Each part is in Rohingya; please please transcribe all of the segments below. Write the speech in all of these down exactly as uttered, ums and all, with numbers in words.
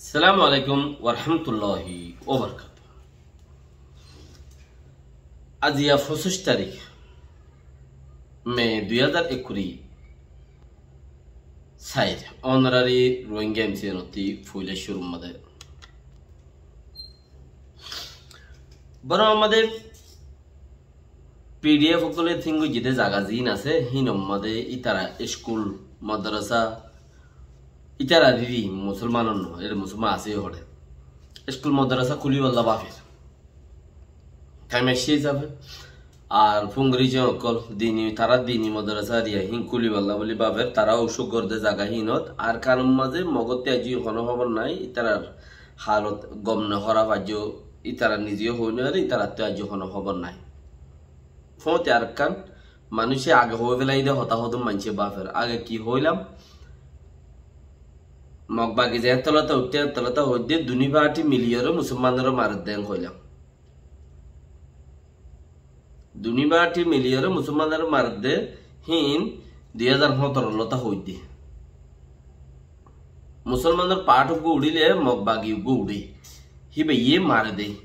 Assalamu alaikum warahmatulláhi wabarakátuhu. Aijja foñsíc tarík me dui házar ekkuri sair, Honorary Rohingya M C N ottú foila cúrur mazé. Bormar mazé P D F ókkole tengui zede zaga ziín asé, híinor mazé ítara iskul, madrasa, ítara didi musolmanor no, ere musolman asé hoçé. Iskul madrasa kúlibolla bafer. Thaim aiccé hísafe. Ar fungori ze ókkol dini, tará dini madrasa diya híin kúlibolla buli bafer, tará ucuk gorde zaga híinot. Arkanor mazé Mogottú aijjó hono hóbor nai, ítarar halot gom ne hóraf aijjó, ítara nize yó hoi no fare, ítarattu aijjó hono hóbor nai. Fóñti Arkan, manúice age hoi félai de hotá hodún maincé bafer. Age ki hoilam? Mog bagi ze ettolata uiththé, ettolata hoidde, duní party miliyóre musolmanore maredde en hoilam. Duní party miliyóre musolmanore maredde, híin dui házar hóñtoro lota hoidde. Musolmanor part uggúa uçíle Mog bagi uggúa uçé. Híbaye marede.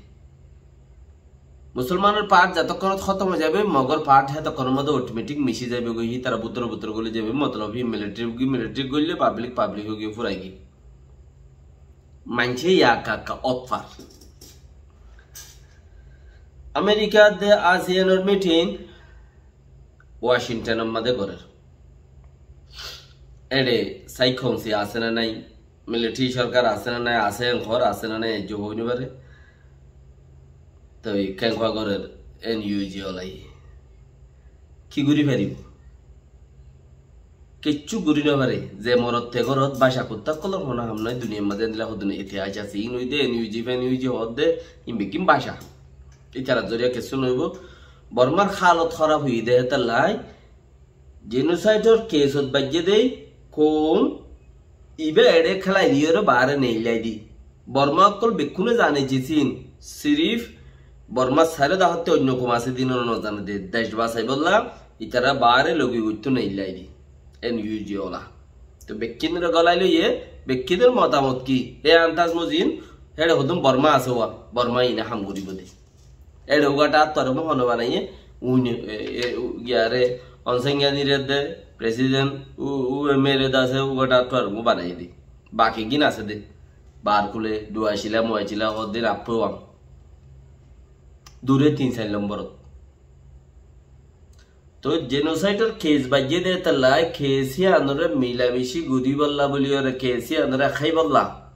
Musolmanor part zetokkonot hótom ói zaibo, Mogor part hétokkonor modde automatic mici zaibo goi, hítara bútore bútore goli zaibo, motolob hí military goi, military goille, public, public ói goi, furai goi. Maincé ekka ekka ót far. Amerikar de ASEAN or meeting Washington or modde gorer. Ere sai kouncil asé né nai, military sorkar asé né nai, asé en hoór, asé né nai, aijjó hoi no fare. Toi kenkua gorer N U G olai? Ki gori faribo? Kiccú gori no fare. Ze morot te górot báca kutta ókkolor hono ham nai, duniyar mazé endilla hodún itihas asé. Iín óilde N U G, F N U G hoódde, iín beggín báca. Ítarar zoriya kiccú no óibo. Bormar halot hóraf óiye de hétolla genocide or case ot baijjé de koum ibá eçé kélai diyóre baáre neillai di. Borma ókkol bekkúne zane zisín, sirif Bormar sairó dahótte oinno koum asé de ín ore no zane de, dec basaibólla ítara baáre logi goittó neillai di, N U G ola. Toi bekkúnore golai loiye, bekkúnor motamot ki? E antaz mozin, héçe hodún Borma asé wa, Borma ine ham goribo de. Éçe ugathá attuare mui hone banaiye, uine, e, e, u-, giyare, Onsenga nire de, president, u, u, mere de asé, ugathá attuare mui banaiye de. Baki gin asé de. Barkule, Duacila, Muacila, hoddin appuam. Dure tin sair lomborot. Toi genocide or case baijjé de hétolla, case iyanore milamici goribolla buli ore, case iyanore háibolla.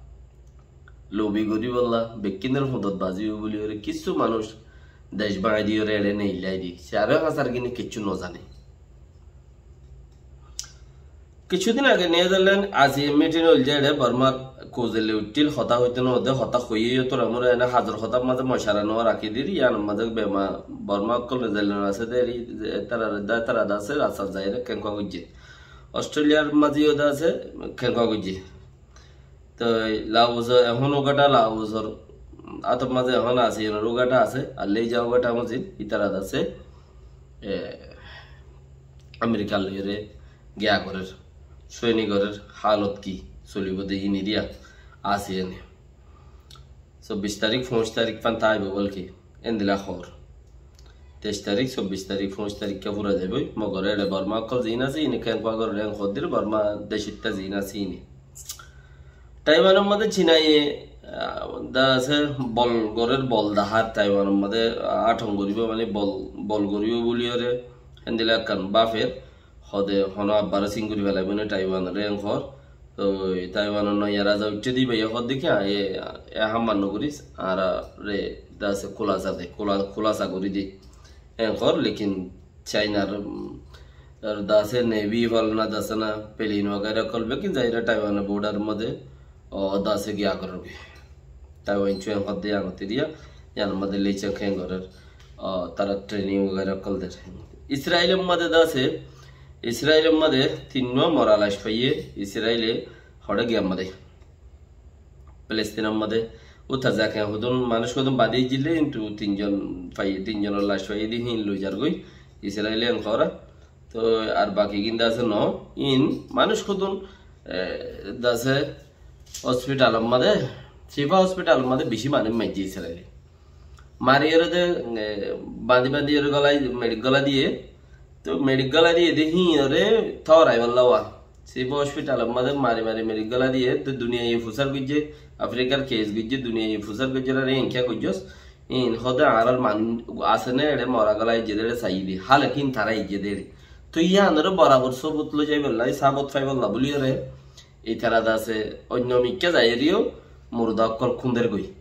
Lobi goribolla, bekkúnor hodot bazi óibo buli ore, kissú manúic dec báñgi diyóre eçé neillai di. Siyare hasar gini kissú no zane. Kissúdin age Netherland ASEAN meeting óil de, eçe Bormar kuzele uiththíl, hotá hoité no de, hotá hoiye yó tora mura ene házor hotár mazé mocara no raki dir, iyanor mazé bema-, Borma ókkol Netherland asé de, eri, e, tarare da, tara da asé, rasta zaire kenkua goijje. Australiar mazé yó da asé, kenkua goijje. Toi Laos ehón ugathá Laosor átor mazé ehón asé, iyanor ugathá asé, ar lei za ugathá mozin, ítara asé, e, Amerikar loiyóre giya gorer, sóini gorer, halot ki solibo de híni diya asé ene. Sobbic tarík, foñsic tarík fán táibo bolki. Endilla hoór. Teic tarík, sobbic tarík, foñsic tarík ke fura zaiboi. Mogor eçe Borma ókkol ziín asé, iíne kenkua gorer en hoóddir Borma decitta ziín asé iíne. Taiwanor mazé Cinaye, ah, da asé bol gorer, bol dahár Taiwanor mazé, ah, athong goribo, mane bol, bol goribo buliyore, hendilla ekkan bafer, hode hono abbare sin gori felaibo ne Taiwanore en hoór. Toi Taiwanor noya raza uiththé de, ibáye hoódde ki, e, e ham ar no goris, añáre da asé kulasa de, kula-, kulasa gori de. En hoór, lekin Chainar, um, ar da asé Navy falana da asé na, plane wagaira ókkol bekkín zaire Taiwanor border mazé, o, da asé giya gorer. Taiwan cú en hoódde iyanot eriya, iyanor mazé leica ken gorer, o, tara training wagaira ókkol der. Israelor mazé da asé, Israelor mazé tinnúa mora lac faiye, Israele hoçé giyar mazé. Palestinor mazé uta zake hodún manúic hodún badi jile, kintu tinzon faiye, tinzonor lac faiye de híin loi zargoi Israele en hoór. Toi ar baki gin da asé no, in manúic hodún, e, da asé hospital or mazé, Shifa hospital or mazé beci manúic maijjé Israile. Mariyóre de, e, bañdí bañdíyóre golai, meçik golai diyé. Toi meçik golai diyé de híinoré tórai bolla wa. Shifa hospital or mazé mari mari meçik golai diyé, toi duniyaiye fusár goijjé, Afrikar case goijjé, duniyaiye fusár goijjé, ar eén kiyá goijjós? Iín hoódde añárar manúic asé né, eçé mora golai aijjé dé eçé saiyí de, hálek híin tará aijjé dé eçé. Toi yíanoré borabor sóbut loi zaibolla, sabot faibolla buliyóre, ítara de asé, oinno mikká zaiyóre yó murda ókkol kúnder goi.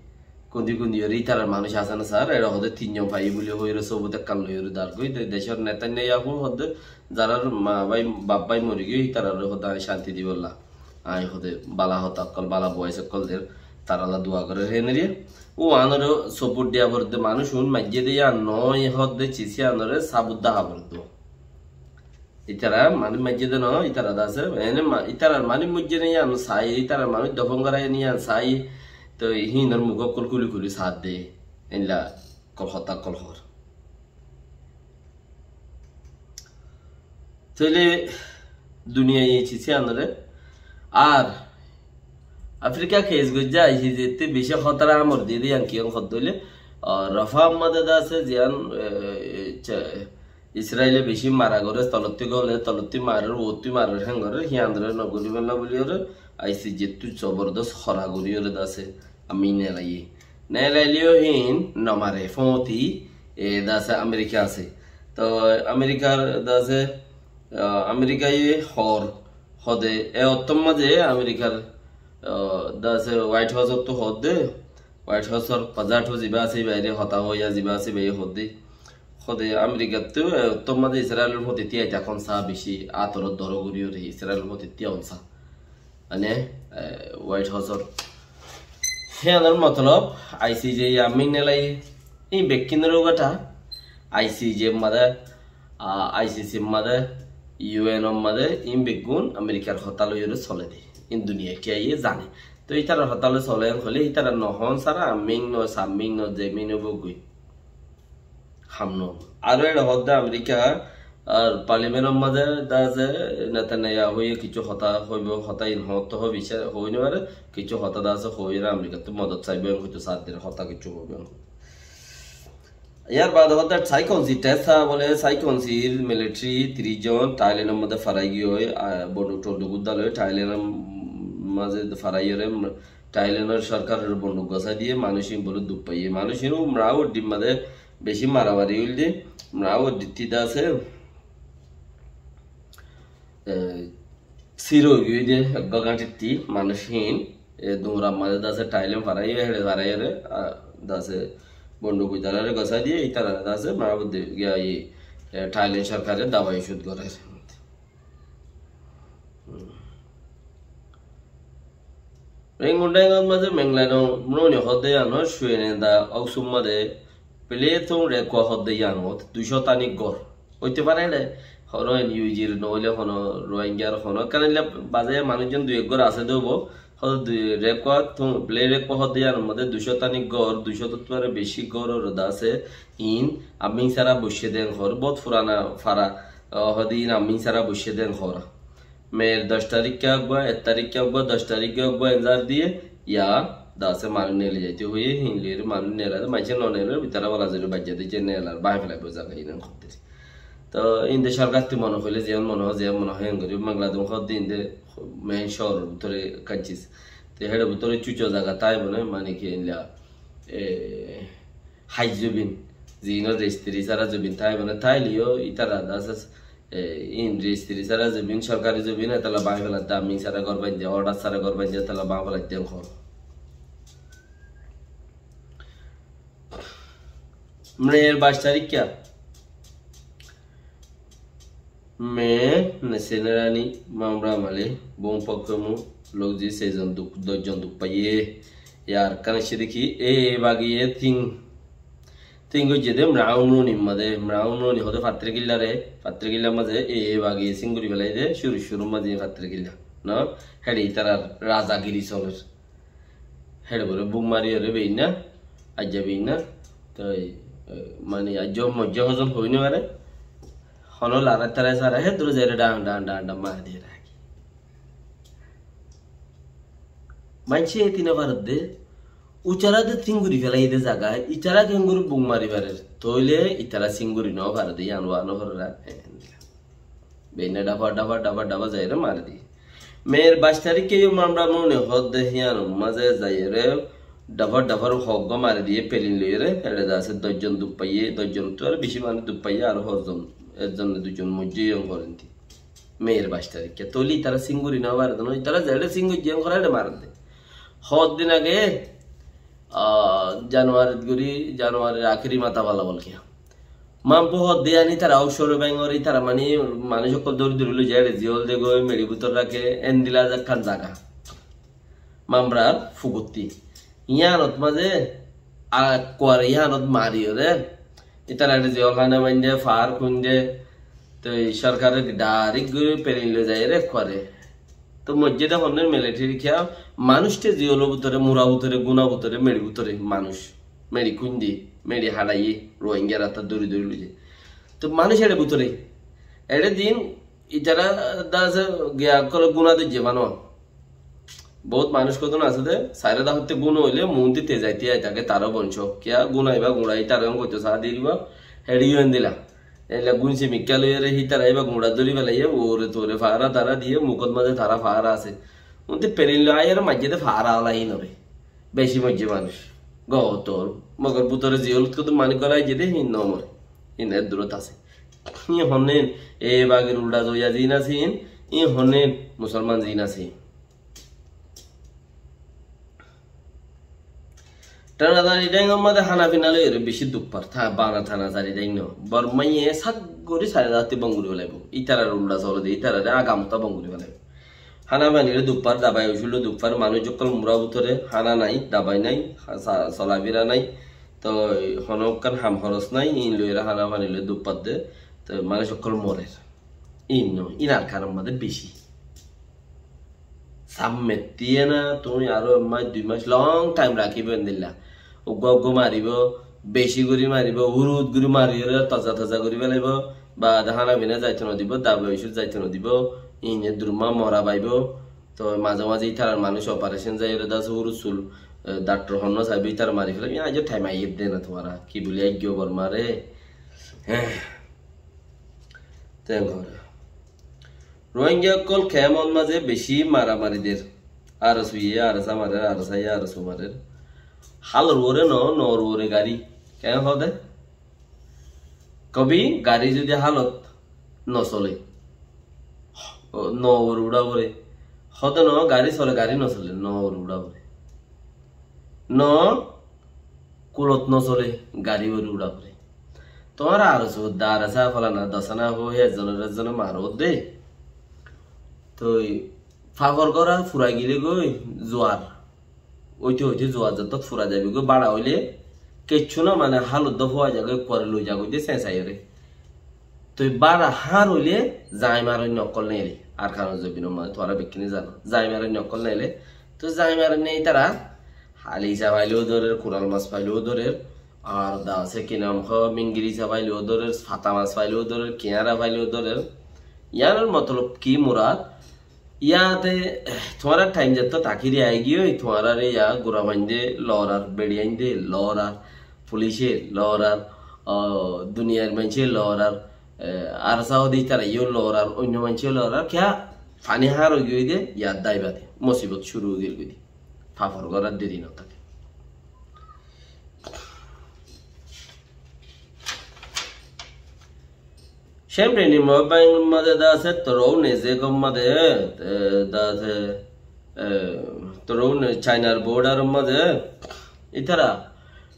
Kúndi kúndi yóre ítarar manúic asé né sar, eçé hoódde tin zon faiyí buli hoiyóre sóbut ekkán loiyóre dar goi. De-, decór Netanyahu hoódde, zarár ma bái, baf bái mori giyói, ítararé hoódde añí cánti dibolla. Añí hoódde bála hotá ókkol, bála bois ókkol der, tarálla dua gorér héneriya. Ó añáre sóbut diya foredde manúic un maijjé de yían noó, hoódde cis yíanoré sabut dahá foredde. Ítara manúic maijjé de noó, ítara de asé, ene ma-, ítarar manúic moijjé né yían sai, ítarar manúic dofon gorai né yían sai, toi híinor muk ókkol kúli kúli saádde, eilla kol hotá ókkol hoór. Tóile duniyai e cis yíanoré, ar Afrika case goijjé, ai hízette beci hotár amor diyé de yían kiyólla hoódde óile, a, Rafa or mazé de asé ziyán, e, e, Israile beci mara goré, tolottí gole, tolottí marer, uottí marer, héen gorer, híanoré no goríbolla buliyóre, I C J ttu zobordos hora goríyóre de asé, Amin Nelaye. Nelaye yó híin no mare, fóti, e, de asé Amerika asé. Toi Amerikar de asé, a, Amerikaye hoór, hoódde, e ottór mazé Amerikar, a, de asé White House ottu hoódde, White House or pazathú ziba asé, ibaire hotá hoiya ziba asé, ibaye hoódde. Hoódde Amerikattu, e, ottór mazé Israilor fóti tíya ita hon sá beci, atorot doro goríyóre Israilor fóti tíya hon sá. Mane, e, White House or. Híanor motolob, I C J Amin Nelaye, iín bekkúnor uggwá I C J mazé, a, I C C mazé, U N or mazé, iín beggún Amerikar hotá loiyóre sole de. Iín duniyai kiyé zane. Toi ítarar hotá loi sole hoilé, ítara no hoón sára, Amin no, Samin no, Zemin no, bogui. Ham no. Aró eçé hoódde Amerikar parliament or mazé de asé Netanyahu ye kessú hotá hoibo, hotá in hoódde hoó, bicá hoi no fare, kessú hotá de asé hoiyóre Amerikattu modot saibo, en hoito sádde hotá kessú hoibo. Yar baade hoódde Sai Konsi, Tessa bole Sai Konsir military tiríc zon Thailand or mazé farai giyói, a, bonduk tonduk uddá loi Thailand or mazé faraiyóre, Thailand or sorkaror bonduk gosái diyé, manúic in bóle duk faiyé. Manúic in Mraú Addit mazé beci maramari óilde, Mraú Addittú de asé, e, sir óigiyói de, eggúa gañçittú manúic in, e, duñrar mazé de asé Thailand faraiyé, héçe faraiyóre, a, de asé bonduk ítarare gosái diyé, ítara de asé Mraú Addittú giya, e, Thailand sorkare dabai ocud gorer. Ringundang or mazé Menglano Mruni hoódde yíanor cuenenda óksum mazé Peletung Rekua hoódde yíanot duicó tanik gór. Óite fare de, hono N U G r no óile hono Rohingyar hono ekkán illa bazaiya manúic zon dui ek gór asé de óibo, hoódde dui Rekua, Pele Rekua hoódde yíanor mazé duicó tanik gór, duicó ttú aró beci gór or de asé, in Amin sára boiccé de en hoór, bóut furana fara, o, hoódde in Amin sára boiccé de en hoór. Meir doc tarikka uggwá, ek tarikka uggwá, doc tarikka uggwá enzar diyé, yá de asé manúic neli zaito hoiyé, híin loiyóre manúic nela de, maincé no neler, bitara bala zori baijja de, ze nelar, báñgi felaibo zaga inan hodderi. Toi inde sorkar ttu mone hoile, ziyán mone hoó, ziyán mone hoó, en gori, Bangladec hoddé inde main cóhor or bútore ekkán cis. Toi héçe bútore cuco zaga táibo né, mane ki, illa, e, hái zobin, ziínor rejistri sára zobin táibo né, táile yó ítara de asé, e, in rejistri sára zobin, sorkari zobin, hétolla báñgi felaidde, aming sára gór baindde, order sára gór baindde, hétolla báñgi felaidde, en hoó. Mei er baic tarikka, Mei Nesenarani Mamra Male, Bóum Pokkému, Lókzi, seizon duk, doc zon duk faiyé. Yar kane se deki, e, e, bagiye tin, tin goijje de Mraun Runi mazé, Mraun Runi hoóde Fattirkilla re, Fattirkilla mazé, e, e, bagiye sin gori felai de, curu, curu mazé Fattirkilla, no? Héçe itarar razagiri soler. Héçe bóle bum mari ore beinna, aijja beinna, toi, e, mani aijja moijja hozon hoi no fare, hono larai tarai sara, hé dure zaire dan, dan, dan, dan mari diye raki. Maincé eti no faredde, ucára de sínguri felaiyé de zaga, itará kengori buk mari farer, tóile itará sínguri no faredde, yián wa no farer. Beine dhafa dhafa dhafa dhafa zaiyóre mari diye. Meir baic tarikké yó Mamra Muni hoódde, híyanor mazé zaiyóre dhafa dhafar hoggwá mari diye, pelin loiyóre, eçe de asé doc zon duk faiyé, doc zon ottu aró beci manúic duk faiyé, aró hozzon, ekzon ne duizon moijjé yó hoór enti. Meir baic tarikké. Tóile itará sínguri no faredde no, itará zeçé síngoijjé yó hoór eçe maredde. Hoddin age, ah, Januarit gori, Januarir akéri mata bala bolke. Mampu hoddé ani tara óusore bengor, itara mani manúic ókkol dóri dóri loi zai, ziyól de goi, meçi bútore raké, endilla ekkán zaga. Mamrar fugutti. Yíanot mazé, a, kuare yíanot mariyóre, itara ziyól hána bainde, far kuinde, toi sorkare dairek gori pelin loi zaiyóre kuare. Toi moijjé de honné militari kiya, manúic te ziyólo bútore, mura bútore, guna bútore, meçi bútore, manúic. Meçi kundi, meçi haçaiye, Rohingyara tar dóri dóri loize. Toi manúic eçe bútore. Eçe din itara dase giya kole guna dóijje mano. Bout manúic hodún asé de, sairó dahotte guna óile muúnti te zaite ai táke taró bonco. Kiya guna iba guna itaró goito sa diriba, heçi yó endilla. Eilla gunsi mikká loiyóre hítara iba guñça dóri felaiye, uore tuore fara tara diye, mukót mazé tara fara asé. Unte pelin loi aiyóre maijjé de fara ala híin ore. Beci moijjé manúic. Gotor. Mogor bútore ziyólot kotó manúic gola aijjé de híin no more. Híin eddurót asé. Híin honnín, e bagir uldha zoiya ziín asé híin, híin honnín musolman ziín asé híin. Tanazari Dengor mazé hána fina loiyóre beci duk far, ta-, bana Tanazari Deng no. Bormaiye sak gori sairó datti bon gori felaibo. Itarar uldha sole de, itarare agamota bon gori felaibo. Hána fani loi duk far, dabai ocud loi duk far, manúic ókkol mura bútore, hána nai, dabai nai, ha-, sa-, solafira nai, toi hono ekkán ham horos nai, in loiyóre hána fani loi duk far de, toi manúic ókkol morer. In no, in Arkanor mazé beci. Sammettí ena, tuñí aró ek mac, dui mac, long time rakíbo endilla. Uggúa uggúa maribo, beci gorí maribo, hurut gorí mariyóre toza toza gorí felaibo, baade hána fina zaito no dibo, dabai ocud zaito no dibo, ine durma mora faibo. Toi maze maze itarar manúic operation zaiyóre dase hurut sul, e, daktor hon no saibo, itarar mari felaibo. Aijjó time aiyér de na tuáñra, ki buli aijjó Bormare. Heh. Te gore. Rohingya ókkol kemor mazé beci maramari der. ARSA ye ARSA marer, ARSA ye ARSA marer. Hálor uore no, nor uore gari. Ken hode? Kobi gari zodi hálot no sole, o, no uore uça fore. Hode no, gari sole, gari no sole, no uore uça fore. No, kulot no sole, gari uore uça fore. Tuáñra ARSA, ARSA falana, dosana, ho, he, ekzonore ekzone maro de. Toi, fafor gora furai gile goi, zuar. Oite oite zuar zottot furai zaibe goi, bara oile, kessú no mane hálot do fua zagoi, kuare loi zagoi de, sesai ore. Toi bara hár óile zai maroinna ókkol neile, Arkanor zobinor mazé tuáñra bekkúne zano. Zai maroinna ókkol neile, toi zai maroinna itara hali isa faileó dórer, kural mas faileó dórer, ar da asé ki nam hoó, mingiri isa faileó dórer, fata mas faileó dórer, kiáñra faileó dórer. Yiánor motolob ki murad? Yáte tuáñra thaim zettót akiri aigiyói, tuáñrare yá gura bainde lorar, beçi ainde lorar, fulice lorar, o, duniyair maince lorar, e, ARSA ode itara yó lorar, oinno maince lorar, kiyá fani hár óigiyói de, yá daibade, mosibot curu óigiyói de, fafor gorar deri no táke. Cemreni Mohábbain mazé de asé, Toroune ze gom mazé, e, de asé, e, Toroune Chainar border mazé, itara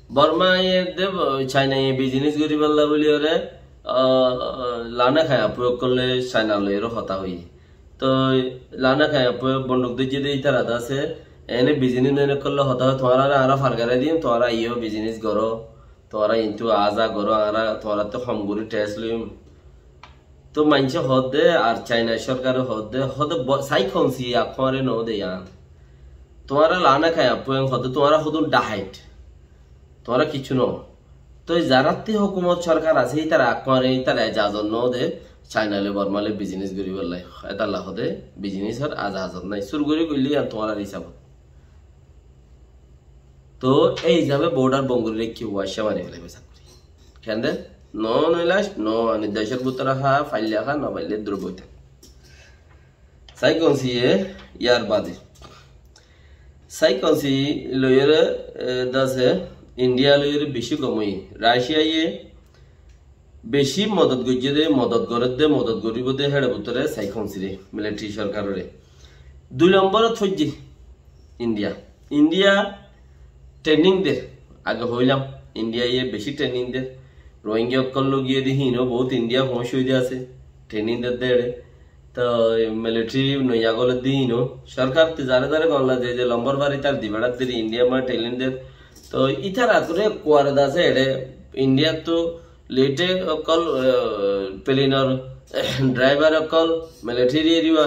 Borma ye de, Chaina ye business goribolla buli ore, a, lana khai apu okkole Chaina loi ore hotá hoiye. Toi lana khai apu bonduk dóijje de itara de asé, ene business men okkole hotá hoi, tuáñrare añára fargarai dim, tuáñra iyó business goro. Tuáñra intu aza goro, añára tuáñrattú hom gori tax loiyum. Toi maincé hoódde, ar Chaina sorkare hoódde, hoódde bo-, sai konsi akkuare no de yián. Tuáñra lana khai apueng hoódde, tuáñra hodún dahait. Tuáñra kissú no. Toi zarattú hukumot sorkar asé, ítara akkuare, ítara ejazot no de, Chaina loi Borma loi business goribolla. Etalla hoódde, business or ejazot nai. Sur gori goille yián tuáñrar hisabot. Toh ei hísabe border bon gorí raikké, uwacca mari félaibo sakkuri. Kende? No noilás, no ani decór bútore há, faille há, no faille dure boi táke. Saikonsiye yar bade. Saikonsi loiyóre, e, dase India loiyóre beci gom óiye. Raciyaye beci modot goijjé de, modot gorér de, modot goríbo de, héçe bútore Saikonsire, militari sorkarore. Dui lombor ot foijjé India. India training der, age hoilam, Indiaye beci training der. Rohingya ókkol loi giyé de híno bout India fóñs ói de asé, training der de éçe. Toi militari noiya gólor de híno, sorkar toi zare zare gom lage de lombor bari tar di beçar der India ma training der. Toi ítara kore kuare dase éçe India ttu lite ókkol, eh, plane or driver ókkol, militari eriya,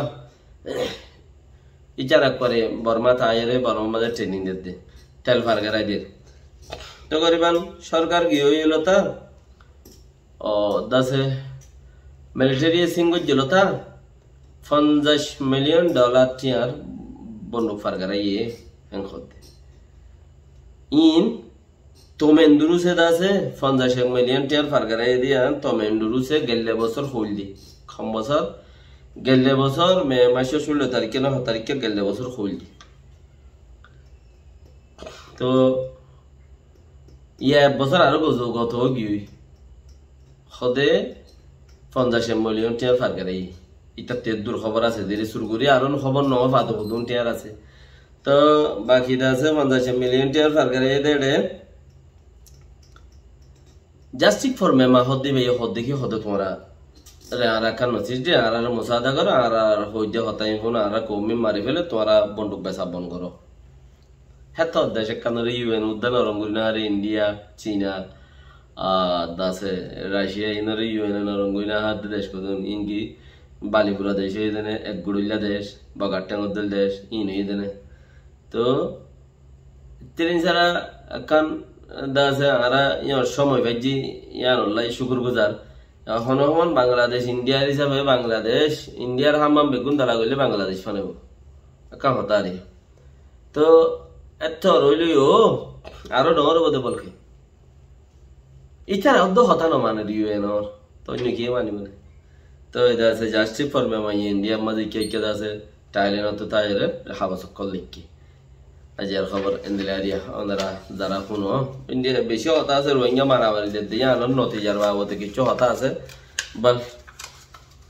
ítara kore Borma taiyóre Borma maze training der de, tel fargarai der. Tokoriban sorkar ki ói elo ta, o, dase militari e sin goijjé lo ta, fonzaic miliyon dolar tiyañr bonduk fargaraiye, en hoó de. In Tom Andrews e dase fonzaic ek miliyon tiyañr fargaraiye de, an Tom Andrews e gelle bosór hoil de. Hon bosór? Gelle bosór Me masor cullo tarike no hó tarike gelle bosór hoil de. Toh, iye ek bosór aró gozo-, goto ói giyói. Hode fonzaic miliyon tiyañr fargaraiye. Itatte dur hóbor asé, zere sur gorí aró hóbor no fado hodún tiyañr asé. Toh, baki de asé fonzaic miliyon tiyañr fargaraiye de éçe. Justice for Myanmar hodde bái, hodde ki hode tuáñra re añára ekkán notice de, añárare musaada goro, añárar hoidde hotá in fúno, añárar koum in mari fele, tuáñra bonduk besa bon goro. Hétto dec ekkánore U N uddá norom gorí no fare, India, China, ah, dase Russia inore U N e norom gorí no fare dec hodún, inki bali fura dec óiye dene, ek guçilla dec, bogar theng or dol dec, in óiye dene. Toh, Tirin sára ekkán dase añára yíanor somoi faijjí, yíanolla cúkur guzar. Ehón ehón Bangladec Indiyar hísabe Bangladec, Indiyar ham ham beggún dala goille Bangladec fanaibo. Ekkán hotá ar. Toh, ettór óile yó aró dhoóñr óibo de bolke. Ítara uddá hotá no mane de U N or. Toi oinno kiyé manibo né? Toi ede asé Justice for Myanmar, Indiyar mazé kiyé kiyé de asé, Thailand ottú táire habas ókkol leikké. Aijjar hóbor endilla ariya, onora zara fúno, Indiyar beci hotá asé, Rohingya maramari dedde, yíanor notijar babote kissú hotá asé. Bal,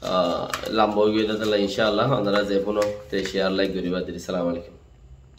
ah, lamba ói giyói de, tolla incaallah, onora ze fúno, te share, like goriba de. Assalamu alaikum.